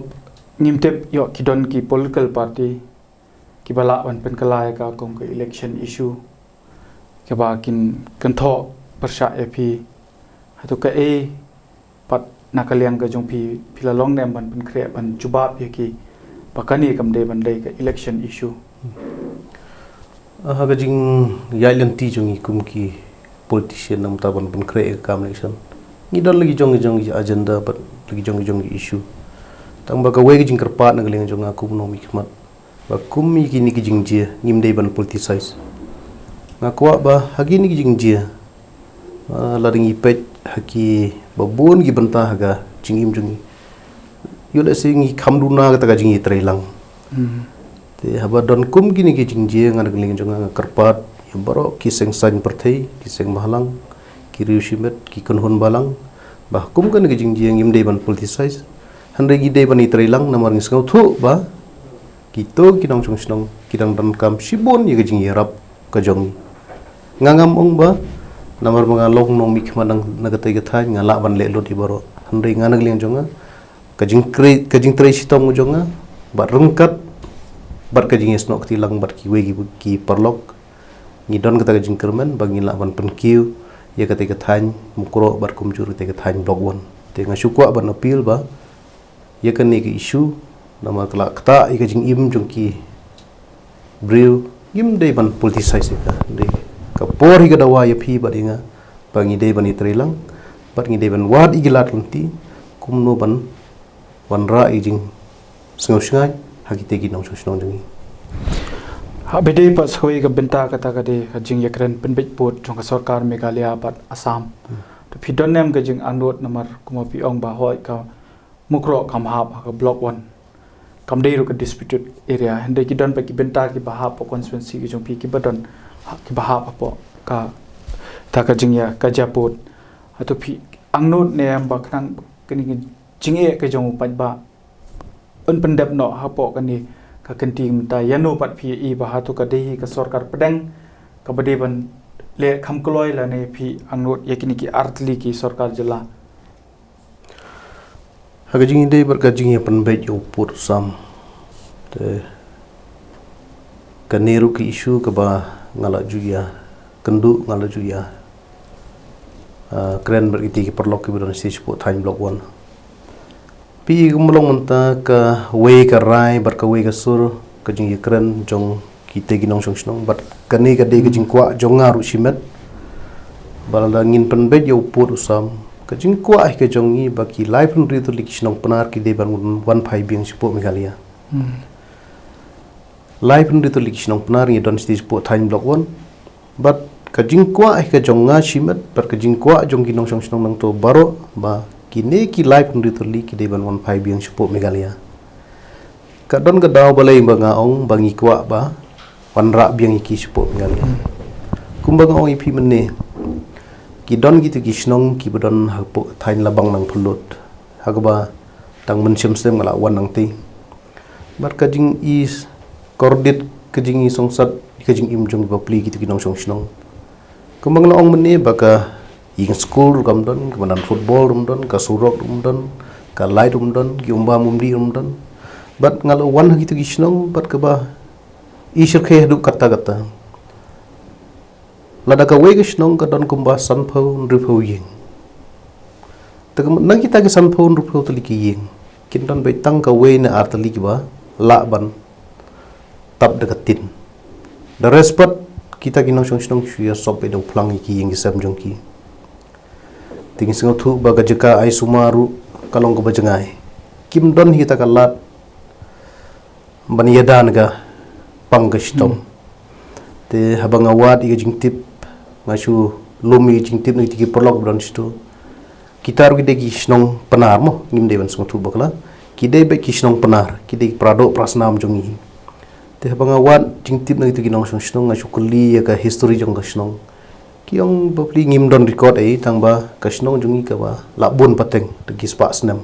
ngim tip, ïoh ki don ki political party kiba lah ban pynkylla ïa ka kum ka election issue kaba kin kynthoh pyrshah ïa phi. Hato kaei pat na ka liang ka jong phi, phi la long ne em ban pynkhreh, ban jubab ïa ki ba kane kam dei ban dei ka election issue? Ah, ha ka jingïaid lynti jong ngi kum ki politician na ka bynta ban pynkhreh ïa ka kam election, ngi don la ki jong ki jong ki agenda bad la ki jong ki jong ki issue. Tang ba kawei ka jingkyrpad na ka liang jong nga kum u nongmihkhmat ba kum ïa kine ki jingjia ngim dei ban politicize. Nga kwah ba ha kine ki jingjia, ah, lada ngi peit ha kiba bun ki bynta ha ka jingim jong ngi, ïoh lehse ngi kham duna kata ka jingïatreilang. Te haba don kum kine ki jingjia, nga na ka liang jong nga nga kyrpad ïa baroh ki seng saiñ pyrthei, ki seng bhalang, ki riew shimet, ki kynhun balang, ba kum kane ka jingjia ngim dei ban politicize. Hynrei ngi dei ban ïatreilang namar ngi sngewthuh ba kito ki nongshong shnong ki dang donkam shibun ïa ka jingïarap ka jong ngi. Nga ngam ong ba namar ba nga long u nongmihkhmat na, na katei ka thaiñ nga lah ban leh lut ïa baroh. Hynrei nga na ka liang jong nga, ka jingtrei, ka jingtrei shitom ka jong nga bad ryngkat bad ka jingïasnoh kti lang bad kiwei ki, ki paralok, ngi don kata ka jingkyrmen ba ngin lah ban pynkiew ïa katei ka thaiñ Mukroh bad kumjuh katei ka thaiñ Block One. Te nga shu kwah ban appeal ba ïa kane ka issue namar ka la ktah ïa ka jingim jong ki briew, ngim dei ban politicize ïa ka. Dei ka por hi ka dawa ïa phi bad ïa nga ba ngi dei ban ïatreilang bad ngi dei ban wad ïa ki lad lynti kumno ban wanrah ïa ka jingsngewsynei ha kitei ki nongshong shnong jong ngi. Haba ïadei pat sa kawei ka bynta, kata ka dei ka jingïakren pynbeit vote jong ka sorkar Meghalaya bad Assam. Te phi don ne em ka jingangnud namar kumba phi ong ba hooid ka Mukroh kam hap ha ka Block One, kam dei ruh ka disputed area, hynrei ki don pat ki bynta kiba hap hapoh constituency ka jong phi kiba don ha, kiba hap hapoh kata ka jingïa, ka jia vote. Hato phi angnud ne em ba khnang kane ka jingeh ka jong u paidbah un pyndep noh hapoh kane ka kynti mynta? Ïano pat phi ïohi ba hato ka dei hi ka sorkar pdeng kaba dei ban leh kham kloi lane phi angnud ïa kine ki artylli ki sorkar jylla? Ha ka jingïadei bad ka jingïapynbeit ïa u pud u sam, te kane ruh ka issue kaba nga la ju ïakynduh, nga la ju ïa, ah, kren bad kitei ki paralok kiba don sha shapoh thaiñ Block One. Phi i kumba long mynta kawei ka rai bad kawei ka sur ka jingïakren jong kita ki nongshong shnong, bad kane ka dei ka jingkwah jong nga ruh shimet. Ba lada ngin pynbeit ïa u pud u sam, ka jingkwah hi ka jong ngi ba ki laiphew hynriew tylli ki shnong Pnar ki dei ban wan, wan phai biang shapoh Meghalaya. Hmm. Laiphew hynriew tylli ki shnong Pnar ngi don shi shapoh thaiñ Block One. Bad ka jingkwah hi ka jong nga shimet, bad ka jingkwah jong ki nongshong shnong nangto baroh, ba kine ki laiphew hynriew tylli ki dei ban wan phai biang shapoh Meghalaya. Ka don ka daw balei ba nga ong ba ngi kwah ba wanrah biang ïa ki shapoh Meghalaya. Hmm. Kumba nga ong ïa phi mynne, ki don kito ki shnong kiba don hapoh thaiñ Labang Nangphyllut, ha kaba tang mynshem snem nga la wan nangtei. Bad ka jing-i kordit, ka jing-i songsat, ka jingim jong ki bapli kito ki nongshong shnong. Kumba nga la ong mynne ba ka ïing skul ruh kam don, ka madan football ruh kam don, ka surok ruh kam don, ka light ruh kam don, ki umbam umdih ruh kam don. Bad nga la wan ha kito ki shnong bad kaba i shyrkhei haduh katta katta. Lada kawei ka shnong ka don kumba sanphew hynriewphew ïing. Te ka, na kita ki sanphew hynriewphew tylli ki ïing, kin don beit tang kawei ne ar tylli kiba lah ban tap da ka tin. The rest pat kita ki nongshong shnong shu ïa sop beit da u phlang ïa ki ïing ki sem jong ki. Te ngi sngewthuh ba ka jaka ai sumar ruh ka long kaba jngai. Kim don hi kata ka lad ban ïada na ka pang ka shitom. Hmm. Te haba nga wad ïa ka jingtip, nga shu lum ïa ka jingtip na kita ki paralok ba don shito. Kita ruh ki dei ki shnong Pnar mo, ngim dei ban sngewthuh bakla. Ki dei beit ki shnong Pnar, ki dei ki para doh para snam jong ngi. Te haba nga wad jingtip na kita ki nongshong shnong, nga shu kylli ïa ka history jong ka shnong. Ki ong bapli ngim don record ei, tang ba ka shnong jong ngi kaba la bun pateng da ki spah snem.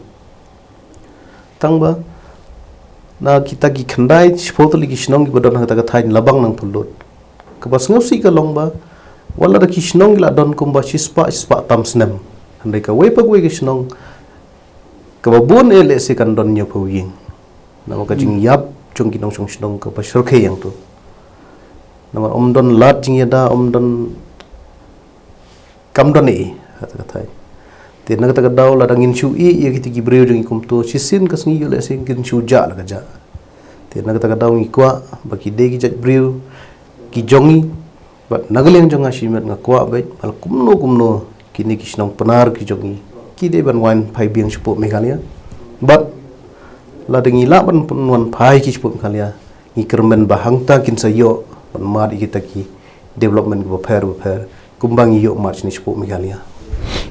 Tang ba na kita ki khyndai shiphew tylli ki shnong kiba don ha kata ka thaiñ Labang Nangphyllut, kaba sngewsih ka long ba wat la da ki shnong ki la don kumba shispah, shispah tam snem, hynrei kawei pa kawei ka shnong kaba bun eh lehse kan don hynñiewphew ïing. Namar ka, hmm, jingïap jong ki nongshong shnong kaba shyrkhei ïa ngto. Namar ym don lad jingïada, ym don, kam don ei, ha kata ka thaiñ. Te na kata ka daw lada ngin shu ïeh ïa kita ki briew jong ngi kumto, shisien ka sngi ïoh lehse ngin shu jah la ka jah. Te na kata ka daw ngi kwah ba ki dei ki jait briew ki jong ngi, bad na ka liang jong nga shimet nga kwah beit ba la kumno kumno kine ki shnong Pnar ki jong ngi ki dei ban wan phai biang shapoh Meghalaya. Bad lada ngi lah ban pyn-, wan phai ki shapoh Meghalaya, ngi kyrmen ba hangta kin sa ïoh ban mad ïa kita ki development kiba pher ba pher kumba ngi ïoh mad shane shapoh Meghalaya.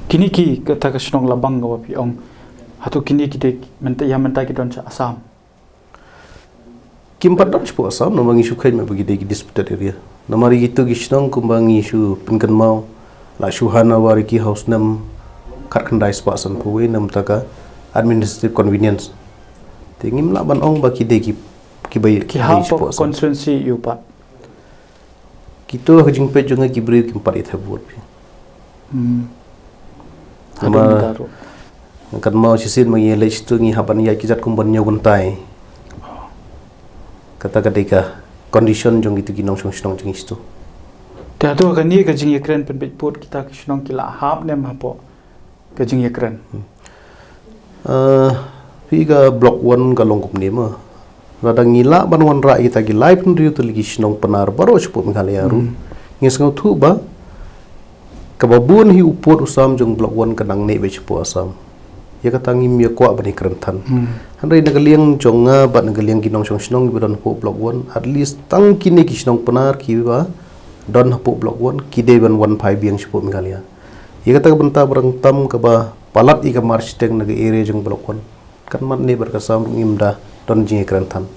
Kine ki, kata ka shnong Labang kaba phi ong, hato kine ki dei mynta, ïa mynta ki don sha Assam? Kim pat don shapoh Assam, namar ngi shu kheiñ ba ki dei ki disputed area. Namar ïa kito ki shnong kumba ngi shu pynkynmaw, la shu hand over ïa ki ha u snem khatkhyndai spah sanphew wei na bynta ka administrative convenience. Te ngim lah ban ong ba ki dei ki, ki bai, ki dei hap shapoh Assam. Constituency ïa u pat. Kito ha ka jingpeit jong nga ki briew kim pat ïa thep vote phi. Hmm. Namar haduh mynta ruh, nga kynmaw shisien ma ngi ïaleit shito ngi hap ban ïaid ki jait kum ban ñiew kyntai. Oh. Kata ka dei ka condition jong kito ki nongshong shnong jong ngi shito. Te hato kane ka jingïakren pynbeit pud kita ki shnong ki la hap ne em hapoh ka jingïakren? Hmm. Eh, phi, ka Block One ka long kumne mo. Lada ngi lah ban wanrah ïa kita ki laiphew hynriew tylli ki shnong Pnar baroh shapoh Meghalaya ruh, hmm, ngi sngewthuh ba kaba bun hi u pud u sam jong Block One ka nang neh beit shapoh Assam. Ïa kata ngim ïa kwah ban ïakren than. Hmm. Hynrei na ka liang jong nga bad na ka liang ki nongshong shnong kiba don hapoh Block One, at least tang kine ki shnong Pnar kiba don hapoh Block One ki dei ban wan phai biang shapoh Meghalaya. Ïa kata ka bynta ba dang tam kaba palat ïa ka marshiteng na ka area jong Block One, kan mat ne bad ka sam ruh ngim da don jingïakren than.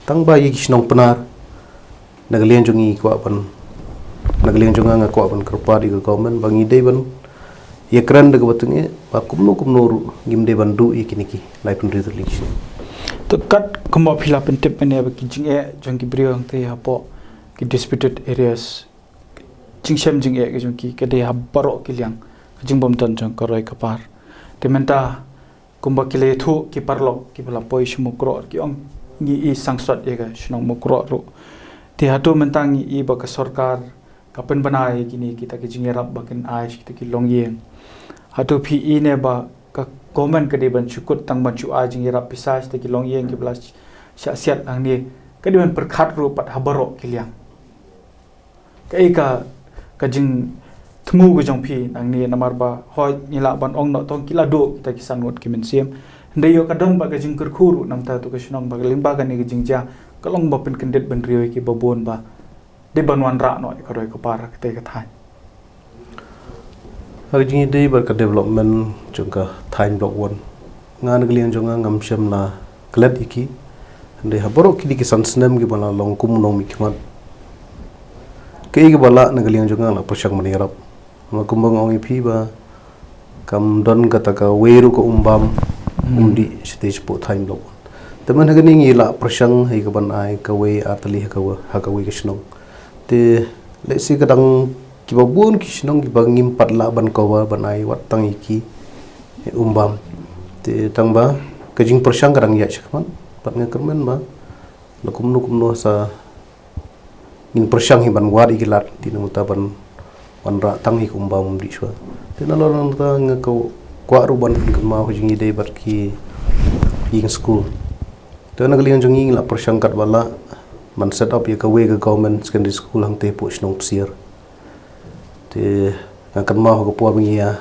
Tang ba ïa ki shnong Pnar, na ka liang jong ngi kwah ban, na ka liang jong nga nga kwah ban kyrpad ïa ka government ba ngi dei ban ïakren da kaba tyngeh ba kumno kumno ruh ngim dei ban duh ïa kine ki laiphew hynriew tylli ki shnong. To kat kumba phi la pyntip mynne ba ki jingeh jong ki briew hangtei hapoh ki disputed areas, jingshem jingeh ka jong ki ka dei ha baroh ki liang, ka jingbym don jong ka roi ka par. Te mynta kumba ki la ïathuh ki paralok kiba la poi sha Mukroh ki ong ngi i sangsot ïa ka shnong Mukroh ruh. Te hato mynta ngi i ba ka sorkar ka pynbna ïa kine kita ki jingïarap ba kin ai sha kita ki longïing? Hato phi i ne ba ka government ka dei ban shu kut tang ban shu ai jingïarap pisa sha kita ki longïing kiba la shah siat hangne ka dei ban pyrkhat ruh pat ha baroh ki liang. Kaei ka, ka jingthmu ka jong phi nangne, namar ba hooid ngi lah ban ong noh tang ki la duh kita ki san ngut ki mynsiem. Hynrei ïoh ka don ba ka jingkyrkhu ruh namar tu ka shnong ba ka lyngba kane ka jingjia ka long ba pynkyndit bynriew ïa kiba bun ba dei ban wanrah noh ïa ka roi ka par ha katei ka thaiñ. Ha ka jingïadei bad ka development jong ka thaiñ Block One, nga na ka liang jong nga ngam shym la klet ïa ki. Hynrei ha baroh kine ki san snem kiba la long kum u nongmihkhmat, kaei kaba lah na ka liang jong nga la pyrshang ban ïarap. Namar kumba nga ong ïa phi ba kam don kata kawei ruh ka umbam, hmm, umdih shatei shapoh thaiñ Block One. Te mynta ha kane ngi la pyrshang ïa kaban ai kawei ar tylli ha kawa-, ha kawei ka shnong. Te lehse ka dang kiba bun ki shnong kiba ngim pat lah ban cover ban ai wat tang ïa ki, eh, umbam. Te tang ba ka jingpyrshang ka dang ïaid shakhmat. Bad nga kyrmen ba la kumno kumno sa ngin pyrshang hi ban wad ïa ki lad, te na mynta ban wanrah tang ïa ka umbam umdih shuwa. Te nalor nangta nga kwah ruh ban pynkynmaw ha jingïadei bad ki ïing skul. Te na ka liang jong ngi ngi la pyrshang katba lah ban set up ïa kawei ka government secondary school hangtei hapoh shnong Psiar. Te nga kynmaw ha ka por ba ngi ïa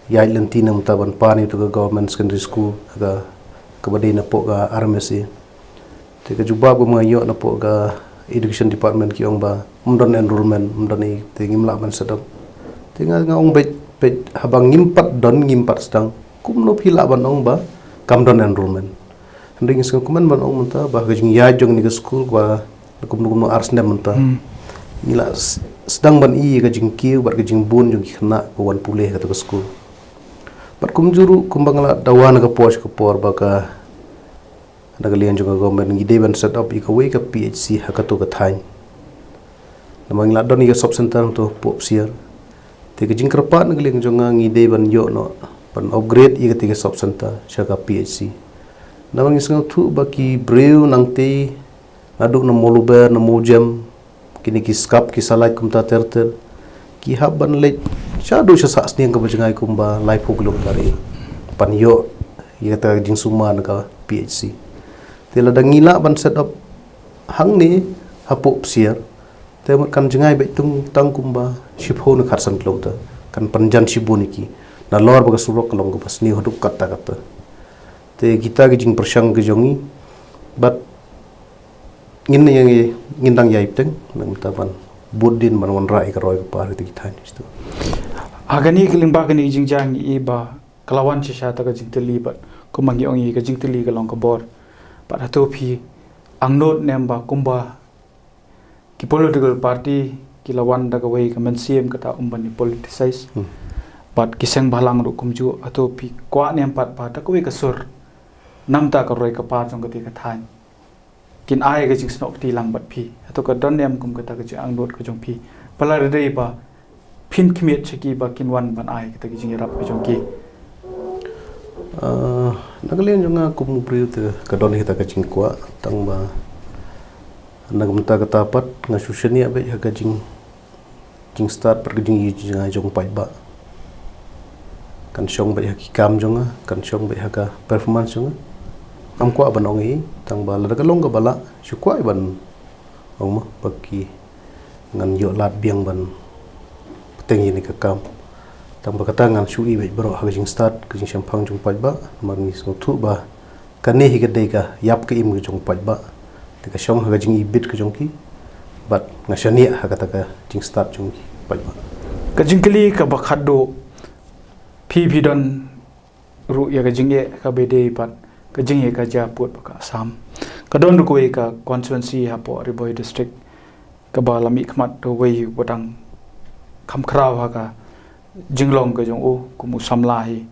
ïaid lynti na mynta ban pan ïa uto ka government secondary school ha ka, kaba dei napoh ka R M S A. Te ka jubab kaba nga ïoh napoh ka education department ki ong ba ym don enrollment, ym don ei, te ngim lah ban set up. Te nga, nga ong beit, beit haba ngim pat don, ngim pat sdang, kumno phi lah ban ong ba kam don enrollment? Hynrei ngi sngewkmen ban ong mynta ba ka jingïaid jong kane ka skul ba la kumno kumno ar snem mynta, hmm, ngi la s-, sdang ban i ka jingkiew bad ka jingbun jong ki khynnah ba wan pule ha kata ka skul. Bad kumjuh ruh kumba nga la dawa na ka por sha ka por ba ka, na ka liang jong ka government ngi dei ban set up ïa kawei ka P H C ha kato ka thaiñ. Namar ngi la don ïa ka sub center hangto hapoh Psiar. Te ka jingkyrpad na ka liang jong nga ngi dei ban ïoh noh ban upgrade ïa katei ka sub center sha ka P H C. Namar ngi sngewthuh ba ki briew nangtei naduh na Mawluber, na Mawjem, kine ki Skap, ki Salait kumta ter ter, ki hap ban leit shaduh sha Sahsniang kaba jngai kumba laiphew kilometer ei ban ïoh ïa kata ka jingsumar na ka P H C. Te lada ngi lah ban set up hangne hapoh Psiar, te kan jngai beit tang kumba shiphew ne khatsan kilometer, kan pynjan shibun ïa ki. Nalor ba ka surok ka long kaba sniew haduh katta katta. Te kita ki jingpyrshang ki jong ngi, bad ngin, ngin dang ïai bteng na ka bynta ban bud dien ban wanrah ïa ka roi ka par ïa kita ki thaiñ. Ha kane ka lyngba kane ka jingjia ngi i ba ka la wan shisha ta ka jingtylli bad kumba ngi ong ïa ka jingtylli ka long ka bor. Bad hato phi angnud ne em ba kumba ki political party ki la wan da kawei ka mynsiem kata ym ban ïa politicize. Hmm. Bad ki seng bhalang ruh kumjuh, hato phi kwah ne em pat ba da kawei ka sur namar ka roi ka par jong katei ka thaiñ kin ai ka jingsnoh kti lang bad phi? Hato ka don ne em kum kata ka jingangnud ka jong phi? Ba lada dei ba phin khmied sha ki ba kin wan ban ai kata ka jingïarap ka jong ki. Ah, na ka liang jong nga kum u briew te ka don hi kata ka jingkwah, tang ba na ka bynta kata pat nga shu shaniah beit ha ka jing, jingstad bad ka jingïohi jong u paidbah. Kan shong beit ha ki kam jong nga, kan shong beit ha ka performance jong nga. Ngam kwah ban ong ei, tang ba lada ka long kaba lah, shu kwah ban ong mo ba ki ngan ïoh lad biang ban bteng ïa kane ka kam. Tang ba kata ngan shu i beit baroh ha ka jingstad, ka jingshemphang jong u paidbah, namar ngi sngewthuh ba kane hi ka dei ka ïap ka im ka jong u paidbah. Te ka shong ha ka jingibit ka jong ki, bad nga shaniah ha kata ka jingstad jong u paidbah. Ka jingkylli kaba khatduh, phi phi don ruh ïa ka jingeh kaba dei bad ka jingeh ka jia pud bad ka Assam. Ka don ruh kawei ka constituency hapoh Ri Bhoi District kaba la mihkhmat da uwei uba dang kham khraw ha ka jinglong ka jong u kum u samla hi.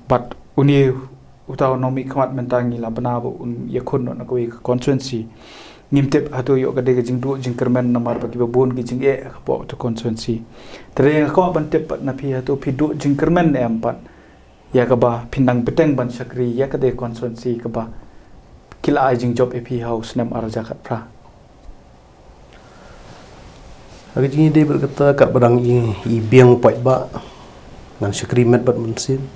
Bad une uta u nongmihkhmat mynta ngi la bna ba un ïakhun noh na kawei ka constituency. Ngim tip hato ïoh ka dei ka jingduh jingkyrmen namar ba kiba bun ki jingeh hapoh uta u constituency. Te nga kwah ban tip pat na phi, hato phi duh jingkyrmen ne em pat ïa kaba phin dang bteng ban shakri ïa katei ka constituency kaba ki la ai jingjop ïa phi ha u snem ar hajar khatphra? Ha ka jingïadei bad kata, katba dang i, i biang u paidbah, ngan shakri met bad mynsiem,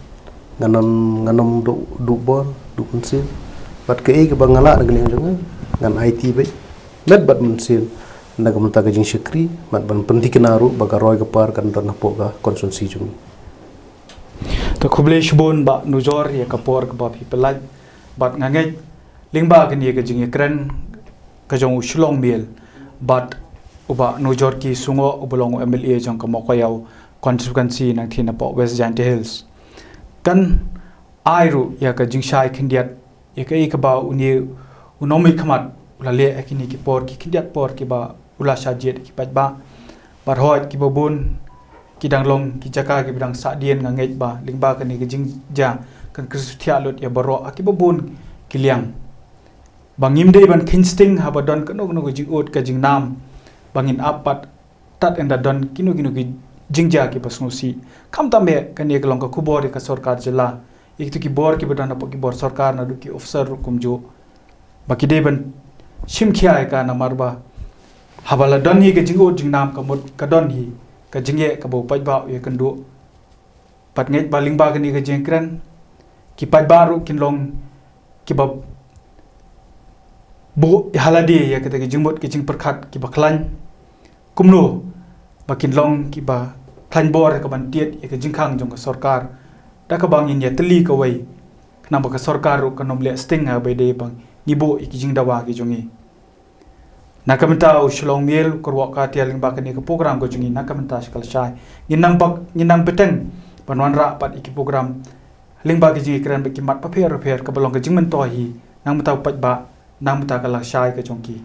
ngan ym, ngan ym duh, duh bor, duh mynsiem. Bad kaei kaba nga lah na ka liang jong nga, ngan aiti beit met bad mynsiem na ka bynta ka jingshakri, bad ban pynthikna ruh ba ka roi ka par kan don hapoh ka constituency jong ngi. To khublei shibun Bah Nujor ïa ka por kaba phi pynlait bad nga ngeit lyngba kane ka jingïakren ka jong u Shlong Miel bad u Bah Nujor Ki Sungo uba long u M L A jong ka Mawkaiaw constituency nangtei napoh West Jaintia Hills. Kan ai ruh ïa ka jingshai khyndiat ïa kaei kaba une u nongmihkhmat u la leh ha kine ki por ki khyndiat por kiba u la shah jied ki paidbah. Bad hooid kiba bun ki dang long ki jaka kiba dang sahdien, nga ngeit ba lyngba kane ka jingjia kan kyrsiew thiah lut ïa baroh ha kiba bun ki liang. Ba ngim dei ban kheiñ sting haba don kano kano ka jingud ka jingnam ba ngin ap pat tad ynda don kino kino ki jingjia kiba sngewsih. Khamtam eh kane ka long ka khubor ïa ka sorkar jylla, ïa kito ki bor kiba don hapoh ki bor sorkar naduh ki officer ruh kumjuh, ba ki dei ban shim khia ïa ka, namar ba haba la don hi ka jingud jingnam ka mut ka don hi ka jingeh kaba u paidbah u ïakynduh. Bad ngeit ba lyngba kane ka jingkren ki paidbah ruh kin long kiba buh ïa lade ïa kata ka jingmut ka jingpyrkhat kiba khlaiñ, kumno ba kin long kiba khlaiñ bor ha kaban tied ïa ka jingkhang jong ka sorkar da kaba ngin ïatylli kawei, khnang ba ka sorkar ruh kan ym leh sting haba ïadei ba ngi buh ïa ki jingdawa ki jong ngi. Na ka bynta u Shlong Miel u kyrwoh ka tiar lyngba kane ka program ka jong ngi, na ka bynta sha ka lashai ngin nang bak, ngin nang bteng ban wanrah pat ïa ki program lyngba ka jingïakren bad ki mat bapher bapher kaba long ka jingmyntoi hi na ka bynta u paidbah, na ka bynta ka lashai ka jong ki.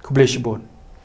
Khublei shibun.